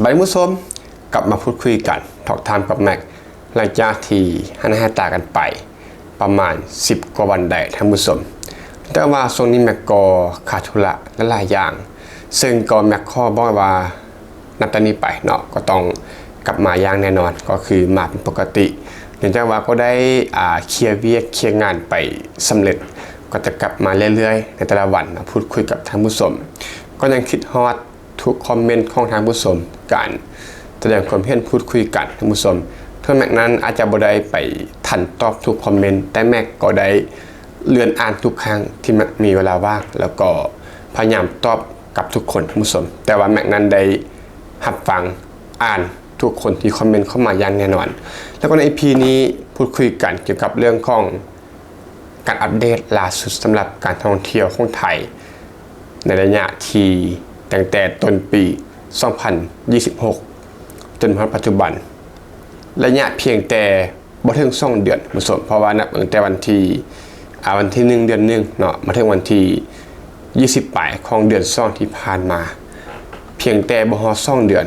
ບາດນີ້ທ່ານຜູ້ຊົມ ກັບມາພູດຄຸຍກັນ Talk Time ກັບແມັກ ຫຼັງຈາກທີ່ຫາຍໜ້າຫາຍຕາກັນໄປປະມານສິບກວ່າວັນໄດ້ທ່ານຜູ້ຊົມ. ແຕ່ວ່າຊ່ວງນີ້ແມັກກໍຄາທຸລະຫຼາຍໆຢ່າງ ເຊິ່ງກໍແມັກຂໍບອກວ່າ ນັບແຕ່ນີ້ໄປເນາະ ກໍຕ້ອງກັບມາຢ່າງແນ່ນອນ ກໍຄືມາເປັນປົກກະຕິ. ເນື່ອງຈາກວ່າກໍໄດ້ ອ່າ ເຄຍວຽກເຄຍງານໄປສຳເລັດ ກໍຈະກັບມາເລື້ອຍໆໃນແຕ່ລະວັນ ມາພູດຄຸຍກັບທ່ານຜູ້ຊົມ. ກໍຍັງຄິດຮອດ ທຸກຄອມເມັນຂອງທ່ານຜູ້ຊົມ ການສະແດງຄວາມເຫັນ ພູດຄຸຍກັນ ທ່ານຜູ້ຊົມ. ເຖິງແມັກນັ້ນອາດຈະບໍ່ໄດ້ໄປທັນຕອບທຸກຄອມເມັນ ແຕ່ແມັກກໍໄດ້ເລື່ອນອ່ານທຸກຄັ້ງທີ່ແມັກມີເວລາວ່າງ ແລ້ວກໍພະຍາຍາມຕອບກັບທຸກຄົນ ທ່ານຜູ້ຊົມ. ແຕ່ວ່າແມັກນັ້ນໄດ້ຮັບຟັງ ອ່ານທຸກຄົນທີ່ຄອມເມັນເຂົ້າມາຢ່າງແນ່ນອນ. ແລ້ວກໍໃນອີພີນີ້ ພູດຄຸຍກັນກ່ຽວກັບເລື່ອງຂອງ ການອັບເດດລ່າສຸດສຳລັບການທ່ອງທ່ຽວຂອງໄທ ໃນໄລຍະທີ່ຕັ້ງແຕ່ຕົ້ນປີສອງພັນຊາວຫົກ ຈົນມາຮອດປັດຈຸບັນ ໄລຍະພຽງແຕ່ບໍ່ເຖິງສອງເດືອນ ທ່ານຜູ້ຊົມ. ເພາະວ່ານັບຕັ້ງແຕ່ວັນທີ ອາ ວັນທີໜຶ່ງ ເດືອນໜຶ່ງເນາະ ມາເຖິງວັນທີຊາວປາຍຂອງເດືອນສອງທີ່ຜ່ານມາ ພຽງແຕ່ບໍ່ຮອດສອງເດືອນ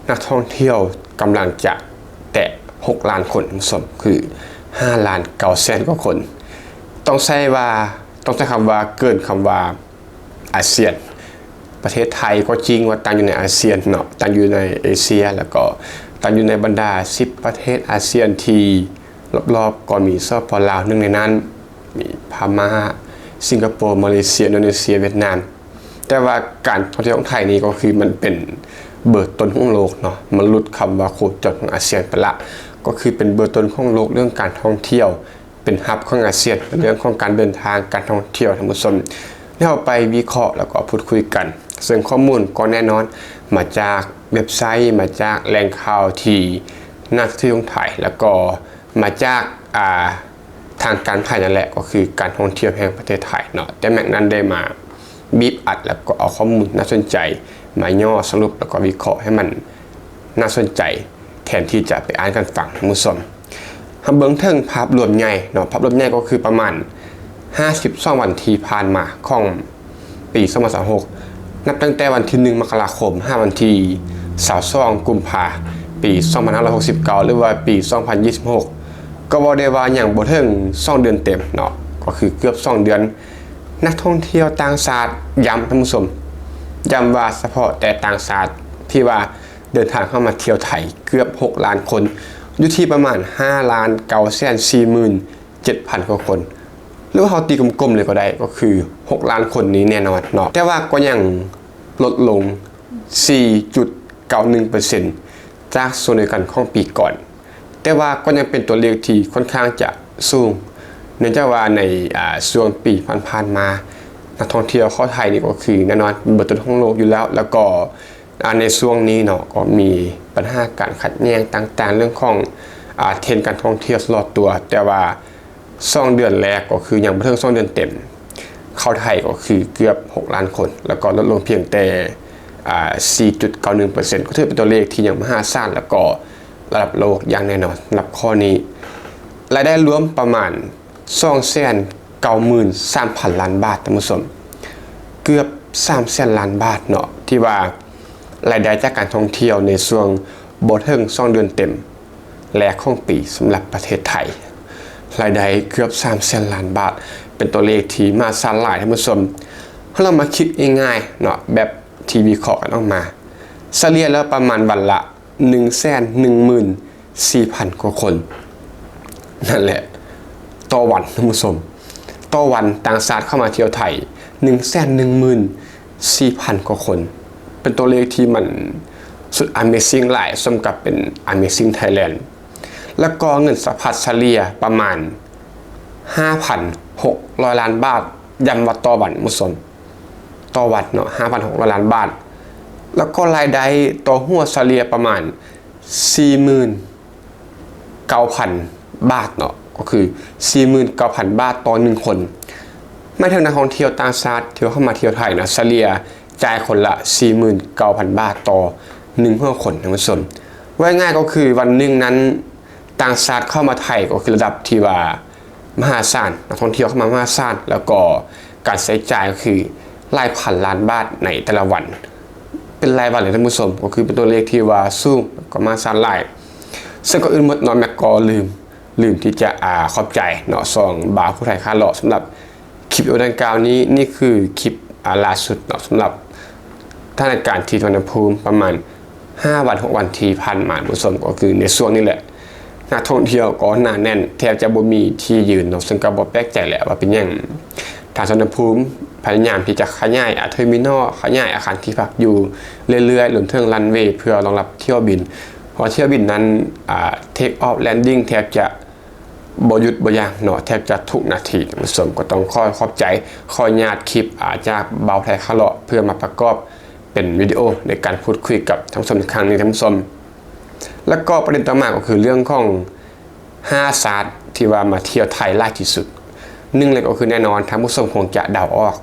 ນັກທ່ອງທ່ຽວກຳລັງຈະແຕະຫົກລ້ານຄົນ ທ່ານຜູ້ຊົມ ຄືຫ້າລ້ານເກົ້າແສນກວ່າຄົນ. ຕ້ອງໃຊ້ວ່າ ຕ້ອງໃຊ້ຄຳວ່າເກີນຄຳວ່າອາຊຽນ. ປະເທດໄທກໍຈິງວ່າຕັ້ງຢູ່ໃນອາຊຽນເນາະ ຕັ້ງຢູ່ໃນເອເຊຍ ແລ້ວກໍຕັ້ງຢູ່ໃນບັນດາສິບປະເທດອາຊຽນທີ່ລອບໆ ກໍມີ ສປປ ລາວ ໜຶ່ງໃນນັ້ນ ມີພະມ້າ, ສິງກະໂປ, ມາເລເຊຍ, ອິນໂດເນເຊຍ, ຫວຽດນາມ. ແຕ່ວ່າການທ່ອງທ່ຽວຂອງໄທນີ້ກໍຄືມັນເປັນເບີຕົ້ນຂອງໂລກເນາະ ມັນຫຼຸດຄຳວ່າໂຄຈອນຂອງອາຊຽນໄປລະ ກໍຄືເປັນເບີຕົ້ນຂອງໂລກເລື່ອງການທ່ອງທ່ຽວ ເປັນຮັບຂອງອາຊຽນ ເລື່ອງຂອງການເດີນທາງ ການທ່ອງທ່ຽວ ທ່ານຜູ້ຊົມ. ແລ້ວເຮົາໄປວິເຄາະ ແລ້ວກໍພູດຄຸຍກັນ ເຊິ່ງຂໍ້ມູນກໍແນ່ນອນມາຈາກເວັບໄຊ ມາຈາກແຫຼ່ງຂ່າວທີ່ໜ້າເຊື່ອຖືຂອງໄທ ແລ້ວກໍມາຈາກ ອ່າ ທາງການໄທນັ້ນແຫຼະ ກໍຄືການທ່ອງທ່ຽວແຫ່ງປະເທດໄທເນາະ. ແຕ່ແມັກນັ້ນໄດ້ມາບີບອັດ ແລ້ວກໍເອົາຂໍ້ມູນໜ້າສົນໃຈມາຫຍໍ້ສະຫຼຸບ ແລ້ວກໍວິເຄາະໃຫ້ມັນໜ້າສົນໃຈ ແທນທີ່ຈະໄປອ່ານກັນຟັງ ທ່ານຜູ້ຊົມ. ເຮົາເບິ່ງເຖິງພາບລວມໃຫຍ່ເນາະ ພາບລວມໃຫຍ່ກໍຄືປະມານຫ້າສິບສອງວັນທີ່ຜ່ານມາຂອງ ປີສອງພັນຊາວຫົກ ນັບຕັ້ງແຕ່ວັນທີໜຶ່ງ ມະກະລາຄົມ ຫາວັນທີຊາວສອງ ກຸມພາ ປີສອງພັນຫ້າຮ້ອຍຫົກສິບເກົ້າ ຫຼືວ່າປີສອງພັນຊາວຫົກ ກໍເວົ້າໄດ້ວ່າຍັງບໍ່ເຖິງສອງເດືອນເຕັມເນາະ ກໍຄືເກືອບສອງເດືອນ. ນັກທ່ອງທ່ຽວຕ່າງຊາດ ຢ້ຳທ່ານຜູ້ຊົມ ຢ້ຳວ່າສະເພາະແຕ່ຕ່າງຊາດທີ່ວ່າເດີນທາງເຂົ້າມາທ່ຽວໄທເກືອບຫົກລ້ານຄົນ ຢູ່ທີ່ປະມານຫ້າລ້ານເກົ້າແສນສີ່ໝື່ນເຈັດພັນກວ່າຄົນ ຫຼືວ່າເຮົາຕີກົມໆເລີຍກໍໄດ້ ກໍຄືຫົກລ້ານຄົນນີ້ແນ່ນອນເນາະ ແຕ່ວ່າກໍຍັງ ລົດລົງສີ່ຈຸດເກົ້າໜຶ່ງເປີເຊັນ ຈາກຊ່ວງດຽວກັນຂອງປີກ່ອນ ແຕ່ວ່າກໍຍັງເປັນຕົວເລກທີ່ຂ້ອນຂ້າງຈະສູງ ເນື່ອງຈາກວ່າໃນ ອາ ຊ່ວງປີຜ່ານໆມາ ນັກທ່ອງທ່ຽວເຂົ້າໄທນີ້ກໍຄືແນ່ນອນເປັນເບີຕົ້ນຂອງໂລກຢູ່ແລ້ວ ແລ້ວກໍ ອາ ໃນຊ່ວງນີ້ເນາະ ກໍມີບັນຫາການຂັດແຍ່ງຕ່າງໆ ເລື່ອງຂອງ ອາ ເທຣນການທ່ອງທ່ຽວຕະຫຼອດຕົວ ແຕ່ວ່າ ສອງເດືອນແລກກໍຄືຍັງບໍ່ເຖິງສອງເດືອນເຕັມ ເຂົ້າໄທກໍຄືເກືອບຫົກລ້ານຄົນ ແລ້ວກໍລົດລົງພຽງແຕ່ ອາ ສີ່ຈຸດເກົ້າໜຶ່ງເປີເຊັນ ກໍຖືເປັນຕົວເລກທີ່ຍັງມະຫາສານ ແລ້ວກໍລະດັບໂລກຢ່າງແນ່ນອນ. ສຳລັບຂໍ້ນີ້ ລາຍໄດ້ລວມປະມານສອງແສນເກົ້າໝື່ນສາມພັນລ້ານບາດ ທ່ານຜູ້ຊົມ ເກືອບສາມແສນລ້ານບາດເນາະ ທີ່ວ່າລາຍໄດ້ຈາກການທ່ອງທ່ຽວໃນຊ່ວງບໍ່ເຖິງສອງເດືອນເຕັມ ແລກຂອງປີສຳລັບປະເທດໄທ ລາຍໄດ້ເກືອບສາມແສນລ້ານບາດ ເປັນຕົວເລກທີ່ມະຫາສານຫຼາຍ ທ່ານຜູ້ຊົມ. ເຮົາລອງມາຄິດງ່າຍໆເນາະ ແບບທີ່ວິເຄາະກັນອອກມາ ສະເລ່ຍແລ້ວປະມານວັນລະໜຶ່ງແສນໜຶ່ງໝື່ນສີ່ພັນກວ່າຄົນ ນັ້ນແຫຼະ ຕໍ່ວັນ ທ່ານຜູ້ຊົມ ຕໍ່ວັນຕ່າງຊາດເຂົ້າມາທ່ຽວໄທໜຶ່ງແສນໜຶ່ງໝື່ນສີ່ພັນກວ່າຄົນ ເປັນຕົວເລກທີ່ມັນສຸດ Amazing ຫຼາຍ ສົມກັບເປັນ Amazing Thailand. ແລ້ວກໍເງິນສະພັດສະເລ່ຍປະມານຫ້າພັນຫົກຮ້ອຍລ້ານບາດ ຢ້ຳວ່າຕໍ່ວັນ ທ່ານຜູ້ຊົມ ຕໍ່ວັນເນາະ ຫ້າພັນຫົກຮ້ອຍລ້ານບາດ ແລ້ວກໍລາຍໄດ້ຕໍ່ຫົວສະເລ່ຍປະມານສີ່ໝື່ນເກົ້າພັນບາດເນາະ ກໍຄືສີ່ໝື່ນເກົ້າພັນບາດຕໍ່ໜຶ່ງຄົນ ໝາຍເຖິງນັກທ່ອງທ່ຽວຕ່າງຊາດທີ່ເຂົ້າມາທ່ຽວໄທນະ ສະເລ່ຍຈ່າຍຄົນລະສີ່ໝື່ນເກົ້າພັນບາດຕໍ່ໜຶ່ງຫົວຄົນ ທ່ານຜູ້ຊົມ. ເວົ້າງ່າຍໆກໍຄືວັນໜຶ່ງນັ້ນ ຕ່າງຊາດເຂົ້າມາໄທກໍຄືລະດັບທີ່ວ່າມະຫາສານ ນັກທ່ອງທ່ຽວເຂົ້າມາມະຫາສານ ແລ້ວກໍການໃຊ້ຈ່າຍກໍຄືຫຼາຍພັນລ້ານບາດໃນແຕ່ລະວັນ ເປັນລາຍວັນເລີຍທ່ານຜູ້ຊົມ ກໍຄືເປັນຕົວເລກທີ່ວ່າສູງ ກໍມະຫາສານຫຼາຍ. ເຊິ່ງກ່ອນອື່ນໝົດເນາະ ແມັກກໍລືມ ລືມທີ່ຈະ ອາ ຂອບໃຈເນາະ ຊ່ອງບ່າວຜູ້ໄທຂາເລາະ ສຳລັບຄລິບວິດີໂອດັ່ງກ່າວນີ້. ນີ້ຄືຄລິບ ອາ ລ່າສຸດເນາະ ສຳລັບສະຖານະການທີ່ສຸວັນນະພູມ ປະມານຫ້າວັນ ຫົກວັນທີ່ຜ່ານມາ ທ່ານຜູ້ຊົມ. ກໍຄືໃນຊ່ວງນີ້ແຫຼະ ນັກທ່ອງທ່ຽວກໍໜາແໜ້ນ ແທບຈະບໍ່ມີທີ່ຢືນເນາະ ເຊິ່ງກໍບໍ່ແປກໃຈແຫຼະວ່າເປັນຫຍັງ ທາງສຸວັນນະພູມພະຍາຍາມທີ່ຈະຂະຫຍາຍ ອາ ເທີມີນໍ ຂະຫຍາຍອາຄານທີ່ພັກຢູ່ເລື້ອຍໆ ລວມເຖິງຣັນເວ ເພື່ອຮອງຮັບຖ້ຽວບິນ. ເພາະວ່າຖ້ຽວບິນນັ້ນ ອາ ເທກອອຟ ແລນດິ້ງ ແທບຈະບໍ່ຢຸດບໍ່ຢັ້ງເນາະ ແທບຈະທຸກນາທີ. ທ່ານຜູ້ຊົມ ກໍຕ້ອງຂໍຂອບໃຈ ຂໍອະນຸຍາດຄລິບ ອາ ຈາກບ່າວໄທຂາເລາະ ເພື່ອມາປະກອບເປັນວິດີໂອໃນການພູດຄຸຍກັບທ່ານຜູ້ຊົມໃນຄັ້ງນີ້ ທ່ານຜູ້ຊົມ. ແລ້ວກໍປະເດັນຕໍ່ມາກໍຄືເລື່ອງຂອງ ຫ້າຊາດທີ່ວ່າມາທ່ຽວໄທຫຼາຍທີ່ສຸດ. ໜຶ່ງເລີຍກໍຄືແນ່ນອນ ທ່ານຜູ້ຊົມຄົງຈະເດົາອອກ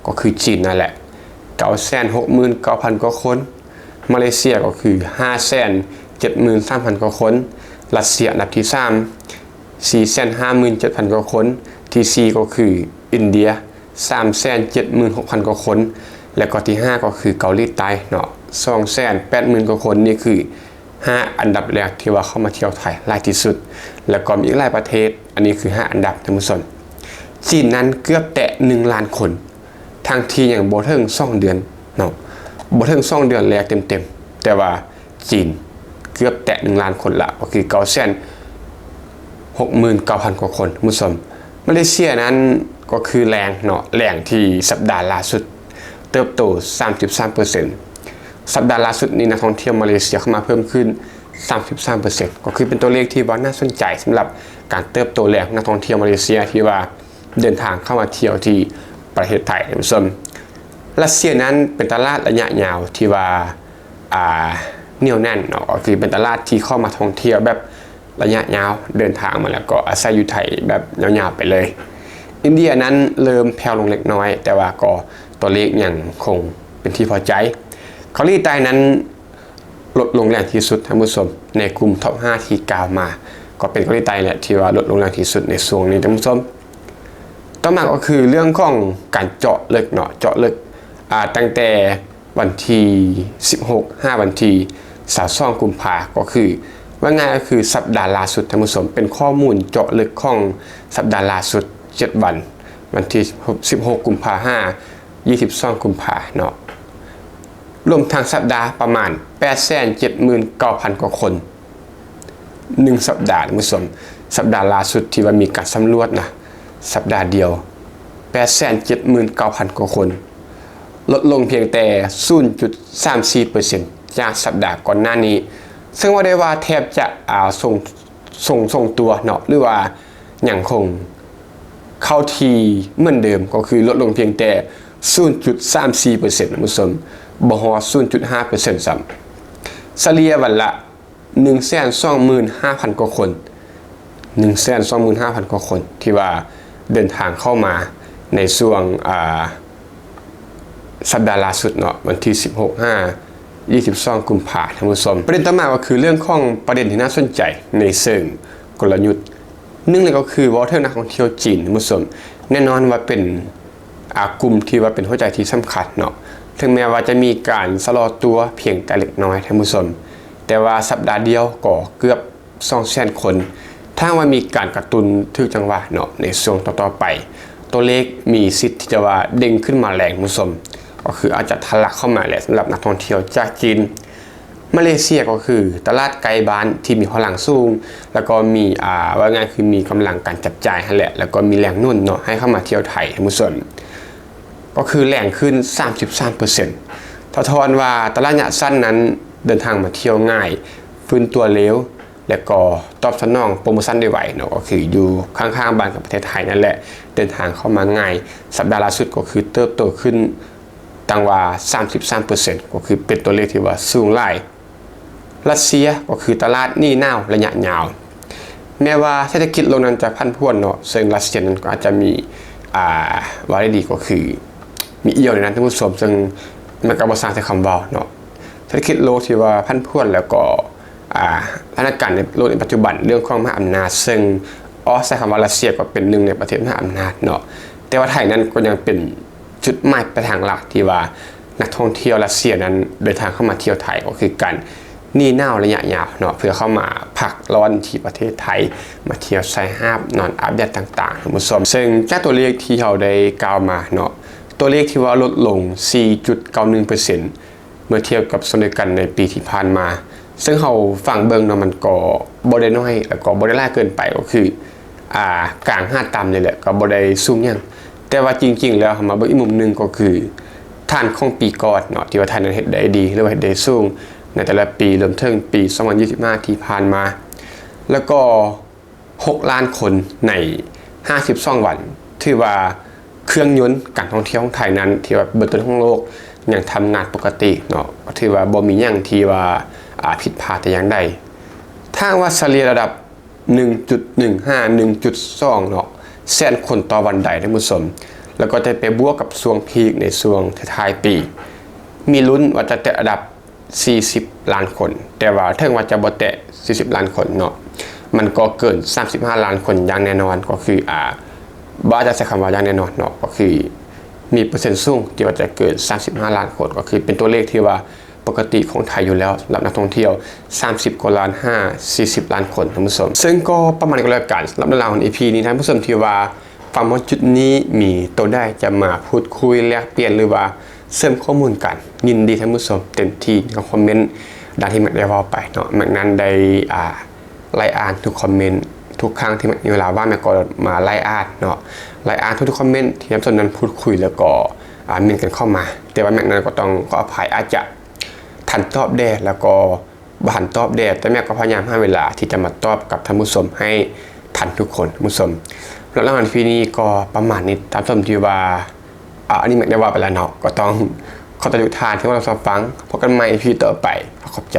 ກໍຄືຈີນນັ້ນແຫຼະ ເກົ້າແສນຫົກໝື່ນເກົ້າພັນກວ່າຄົນ, ມາເລເຊຍກໍຄືຫ້າແສນເຈັດໝື່ນສາມພັນກວ່າຄົນ, ຣັດເຊຍອັນດັບທີສາມ ສີ່ແສນຫ້າໝື່ນເຈັດພັນກວ່າຄົນ, ທີສີ່ກໍຄືອິນເດຍ ສາມແສນເຈັດໝື່ນຫົກພັນກວ່າຄົນ ແລະກໍທີຫ້າກໍຄືເກົາຫຼີໃຕ້ເນາະ ສອງແສນແປດໝື່ນກວ່າຄົນ. ນີ້ຄືຫ້າອັນດັບແລກທີ່ວ່າເຂົ້າມາທ່ຽວໄທຫຼາຍທີ່ສຸດ ແລະກໍມີອີກຫຼາຍປະເທດ. ອັນນີ້ຄືຫ້າອັນດັບ ທ່ານຜູ້ຊົມ. ຈີນນັ້ນເກືອບແຕະໜຶ່ງລ້ານຄົນ ທັງທີ່ຍັງບໍ່ເຖິງສອງເດືອນເນາະ ບໍ່ເຖິງສອງເດືອນແລກເຕັມໆ ແຕ່ວ່າຈີນເກືອບແຕະໜຶ່ງລ້ານຄົນລະ ກໍຄືເກົ້າແສນຫົກໝື່ນເກົ້າພັນກວ່າຄົນ ທ່ານຜູ້ຊົມ. ມາເລເຊຍນັ້ນກໍຄືແຮງເນາະ ແຮງທີ່ສັບດາລ່າສຸດເຕີບໂຕສາມສິບສາມເປີເຊັນ. ສັບດາລ່າສຸດນີ້ນັກທ່ອງທ່ຽວມາເລເຊຍເຂົ້າມາເພີ່ມຂຶ້ນສາມສິບສາມເປີເຊັນ ກໍຄືເປັນຕົວເລກທີ່ວ່າໜ້າສົນໃຈ ສຳລັບການເຕີບໂຕແຮງນັກທ່ອງທ່ຽວມາເລເຊຍທີ່ວ່າເດີນທາງເຂົ້າມາທ່ຽວທີ່ປະເທດໄທ ທ່ານຜູ້ຊົມ. ຣັດເຊຍນັ້ນເປັນຕະຫຼາດໄລຍະຍາວທີ່ວ່າ ອາ ໜຽວແໜ້ນເນາະ ກໍຄືເປັນຕະຫຼາດທີ່ເຂົ້າມາທ່ອງທ່ຽວແບບໄລຍະຍາວ ເດີນທາງມາແລ້ວກໍອາໄສຢູ່ໄທແບບຍາວໆໄປເລີຍ. ອິນເດຍນັ້ນເລີ່ມແຜ່ວລົງເລັກນ້ອຍ ແຕ່ວ່າກໍຕົວເລກຍັງຄົງເປັນທີ່ພໍໃຈ. ເກົາຫຼີໃຕ້ນັ້ນ ລົດລົງແຮງທີ່ສຸດ ທ່ານຜູ້ຊົມ ໃນກຸ່ມທັອບຫ້າທີ່ກ່າວມາ ກໍເປັນເກົາຫຼີໃຕ້ແຫຼະທີ່ວ່າລົດລົງແຮງທີ່ສຸດໃນຊ່ວງນີ້ ທ່ານຜູ້ຊົມ. ຕໍ່ມາກໍຄືເລື່ອງຂອງການເຈາະເລິກເນາະ ເຈາະເລິກ ອາ ຕັ້ງແຕ່ວັນທີສິບຫົກຫາວັນທີຊາວສອງກຸມພາ ກໍຄື ວ່າງ່າຍກໍຄືສັບດາລ່າສຸດ ທ່ານຜູ້ຊົມ ເປັນຂໍ້ມູນເຈາະເລິກຂອງສັບດາລ່າສຸດເຈັດວັນ ວັນທີສິບຫົກກຸມພາຫາ ຊາວສອງກຸມພາເນາະ ລວມທັງສັບດາປະມານແປດແສນເຈັດໝື່ນເກົ້າພັນກວ່າຄົນ ໜຶ່ງສັບດາ ທ່ານຜູ້ຊົມ. ສັບດາລ່າສຸດທີ່ວ່າມີການສຳຫຼວດນະ ສັບດາດຽວແປດແສນເຈັດໝື່ນເກົ້າພັນກວ່າຄົນ ລົດລົງພຽງແຕ່ສູນຈຸດສາມສີ່ເປີເຊັນຈາກສັບດາກ່ອນໜ້ານີ້ ເຊິ່ງວ່າໄດ້ວ່າແທບຈະ ອາ ຊົງ ຊົງ ຊົງຕົວເນາະ ຫຼືວ່າຍັງຄົງເຂົ້າທີ່ເໝືອນເດີມ ກໍຄືລົດລົງພຽງແຕ່ສູນຈຸດສາມສີ່ເປີເຊັນ ທ່ານຜູ້ຊົມ ບໍ່ຮອດສູນຈຸດຫ້າເປີເຊັນຊ້ຳ. ສະເລ່ຍວັນລະໜຶ່ງແສນສອງໝື່ນຫ້າພັນກວ່າຄົນ ໜຶ່ງແສນສອງໝື່ນຫ້າພັນກວ່າຄົນ ທີ່ວ່າເດີນທາງເຂົ້າມາໃນຊ່ວງ ອາ ສັບດາລ່າສຸດເນາະ ວັນທີສິບຫົກຫາ ຊາວສອງກຸມພາ ທ່ານຜູ້ຊົມ. ປະເດັນຕໍ່ມາກໍຄືເລື່ອງຂອງປະເດັນທີ່ໜ້າສົນໃຈໃນເຊີງກົນລະຍຸດ. ໜຶ່ງເລີຍກໍຄືເວົ້າເຖິງນັກທ່ອງທ່ຽວຈີນ ທ່ານຜູ້ຊົມ ແນ່ນອນວ່າເປັນ ອາ ກຸ່ມທີ່ວ່າເປັນຫົວໃຈທີ່ສຳຄັນເນາະ ເຖິງແມ້ວ່າຈະມີການຊະລໍຕົວພຽງແຕ່ເລັກນ້ອຍ ທ່ານຜູ້ຊົມ ແຕ່ວ່າສັບດາດຽວກໍເກືອບ ສອງແສນຄົນ. ຖ້າຫາກວ່າມີການກະຕຸ້ນຖືກຈັງຫວະເນາະ ໃນຊ່ວງຕໍ່ໆໄປ ຕົວເລກມີສິດທີ່ຈະວ່າເດັ່ງຂຶ້ນມາແຮງ ທ່ານຜູ້ຊົມ ກໍຄືອາດຈະທະລັກເຂົ້າມາແຫຼະ ສຳລັບນັກທ່ອງທ່ຽວຈາກຈີນ. ມາເລເຊຍກໍຄືຕະຫຼາດໃກ້ບ້ານທີ່ມີພະລັງສູງ ແລ້ວກໍມີ ອາ ວ່າງ່າຍຄືມີກຳລັງການຈັບຈ່າຍຫັ້ນແຫຼະ ແລ້ວກໍມີແຮງໜູນເນາະ ໃຫ້ເຂົ້າມາທ່ຽວໄທ ທ່ານຜູ້ຊົມ ກໍຄືແຮງຂຶ້ນສາມສິບສາມເປີເຊັນ. ສະທ້ອນວ່າຕະຫຼະຍະສັ້ນນັ້ນເດີນທາງມາທ່ຽວງ່າຍ ຟື້ນຕົວເລັວ ແລະກໍຕອບສະໜອງໂປຣໂມຊັນໄດ້ໄວເນາະ ກໍຄືຢູ່ຂ້າງໆບ້ານກັບປະເທດໄທນັ້ນແຫຼະ ເດີນທາງເຂົ້າມາງ່າຍ. ສັບດາລ່າສຸດກໍຄືເຕີບໂຕຂຶ້ນຕັ້ງວ່າສາມສິບສາມເປີເຊັນ ກໍຄືເປັນຕົວເລກທີ່ວ່າສູງຫຼາຍ. ຣັດເຊຍກໍຄືຕະຫຼາດໜີໜາວໄລຍະຍາວ. ແມ້ວ່າເສດຖະກິດໂລກນັ້ນຈະຜັນຜວນເນາະ ເຊິ່ງຣັດເຊຍນັ້ນກໍອາດຈະມີ ອາ ວ່າໄດ້ດີກໍຄືມີອຽວໃນນັ້ນ ທ່ານຜູ້ຊົມ ເຊິ່ງມັນກໍບໍ່ຊ່າງໃສ່ຄຳເວົ້າເນາະ. ເສດຖະກິດໂລກທີ່ວ່າຜັນຜວນ ແລ້ວກໍ ອາ ສະຖານະການໃນໂລກໃນປັດຈຸບັນ ເລື່ອງຂອງມະຫາອຳນາດ ເຊິ່ງ ອໍ ໃຊ້ຄຳວ່າຣັດເຊຍກໍເປັນໜຶ່ງໃນປະເທດມະຫາອຳນາດເນາະ ແຕ່ວ່າໄທນັ້ນກໍຍັງເປັນຈຸດໝາຍປາຍທາງຫຼັກທີ່ວ່າ ນັກທ່ອງທ່ຽວຣັດເຊຍນັ້ນເດີນທາງເຂົ້າມາທ່ຽວໄທກໍຄືການໜີໜາວໄລຍະຍາວເນາະ ເພື່ອເຂົ້າມາພັກຮ້ອນທີ່ປະເທດໄທ ມາທ່ຽວຊາຍຫາດ ນອນອາບແດດຕ່າງໆ ທ່ານຜູ້ຊົມ. ເຊິ່ງຈາກຕົວເລກທີ່ເຮົາໄດ້ກ່າວມາເນາະ ຕົວເລກທີ່ວ່າລົດລົງສີ່ຈຸດເກົ້າໜຶ່ງເປີເຊັນ ເມື່ອທຽບກັບຊ່ວງດຽວກັນໃນປີທີ່ຜ່ານມາ ເຊິ່ງເຮົາຟັງເບິ່ງເນາະ ມັນກໍບໍ່ໄດ້ໜ້ອຍ ແລ້ວກໍບໍ່ໄດ້ຫຼາຍເກີນໄປ ກໍຄື ອ່າ ກາງຫາຕ່ຳນີ້ແຫຼະ ກໍບໍ່ໄດ້ສູງຫຍັງ. ແຕ່ວ່າຈິງໆແລ້ວ ເຮົາມາເບິ່ງອີກມຸມໜຶ່ງ ກໍຄືຖານຂອງປີກ່ອນເນາະ ທີ່ວ່າໄທນັ້ນເຮັດໄດ້ດີ ຫຼືວ່າເຮັດໄດ້ສູງໃນແຕ່ລະປີ ລວມເຖິງປີສອງພັນຊາວຫ້າທີ່ຜ່ານມາ ແລ້ວກໍ ຫົກລ້ານຄົນໃນຫ້າສິບສອງວັນ ຖືວ່າເຄື່ອງຍົນການທ່ອງທ່ຽວຂອງໄທນັ້ນ ທີ່ວ່າເບື້ອງຕົ້ນຂອງໂລກ ຍັງທຳງານປົກກະຕິເນາະ ຖືວ່າບໍ່ມີຫຍັງທີ່ວ່າ ອາ ຜິດພາດແຕ່ຢ່າງໃດ. ຖ້າຫາກວ່າສະເລ່ຍລະດັບໜຶ່ງຈຸດໜຶ່ງຫ້າ ໜຶ່ງຈຸດສອງເນາະ ແສນຄົນຕໍ່ວັນໄດ້ ທ່ານຜູ້ຊົມ ແລ້ວກໍຈະໄປບວກກັບຊ່ວງພີກໃນຊ່ວງທ້າຍໆປີ ມີລຸ້ນວ່າຈະແຕະລະດັບ ສີ່ສິບລ້ານຄົນ ແຕ່ວ່າເຖິງວ່າຈະບໍ່ແຕະສີ່ສິບລ້ານຄົນເນາະ ມັນກໍເກີນສາມສິບຫ້າລ້ານຄົນຢ່າງແນ່ນອນ ກໍຄື ອາ ບໍ່ອາດຈະໃຊ້ຄຳວ່າຢ່າງແນ່ນອນເນາະ ກໍຄືມີເປີເຊັນສູງທີ່ວ່າຈະເກີນສາມສິບຫ້າລ້ານຄົນ ກໍຄືເປັນຕົວເລກທີ່ວ່າປົກກະຕິຂອງໄທຢູ່ແລ້ວ ສຳລັບນັກທ່ອງທ່ຽວສາມສິບກວ່າລ້ານ ຫາ ສີ່ສິບລ້ານຄົນ ທ່ານຜູ້ຊົມ. ເຊິ່ງກໍປະມານນີ້ກໍແລ້ວກັນ ສຳລັບເລື່ອງລາວຂອງ ອີພີ ນີ້ ທ່ານຜູ້ຊົມທີ່ວ່າ ຟັງມາຈຸດນີ້ ມີໂຕໃດຈະມາພູດຄຸຍແລກປ່ຽນ ຫຼືວ່າເສີມຂໍ້ມູນກັນ ຍິນດີທ່ານຜູ້ຊົມເຕັມທີ່ໃນຄອມເມັນ ດັ່ງທີ່ແມັກໄດ້ເວົ້າໄປເນາະ. ແມັກນັ້ນໄດ້ ອ່າ ໄລ່ອ່ານທຸກຄອມເມັນ ທຸກຄັ້ງທີ່ແມັກມີເວລາວ່າງ ແມັກກໍມາໄລ່ອ່ານເນາະ ໄລ່ອ່ານທຸກໆຄອມເມັນທີ່ທ່ານຜູ້ຊົມນັ້ນພູດຄຸຍ ແລ້ວກໍ ອ່າ ເມັນກັນເຂົ້າມາ. ແຕ່ວ່າແມັກນັ້ນກໍຕ້ອງຂໍອະໄພ ອາດຈະທັນຕອບແດ່ ແລ້ວກໍ ບໍ່ທັນຕອບແດ່ ແຕ່ແມັກກໍພະຍາຍາມຫາເວລາທີ່ຈະມາຕອບກັບທ່ານຜູ້ຊົມໃຫ້ທັນທຸກຄົນ ທ່ານຜູ້ຊົມ. ແລ້ວລາຍການ ອີພີ ນີ້ກໍປະມານນີ້ ທ່ານຜູ້ຊົມທີ່ວ່າ ອາ ອັນນີ້ແມັກໄດ້ເວົ້າໄປແລ້ວເນາະ ກໍຕ້ອງຂອບໃຈທຸກທ່ານທີ່ມາຮັບຊົມຟັງ. ພົບກັນໃໝ່ ອີພີ ຕໍ່ໄປ. ຂໍຂອບໃຈ.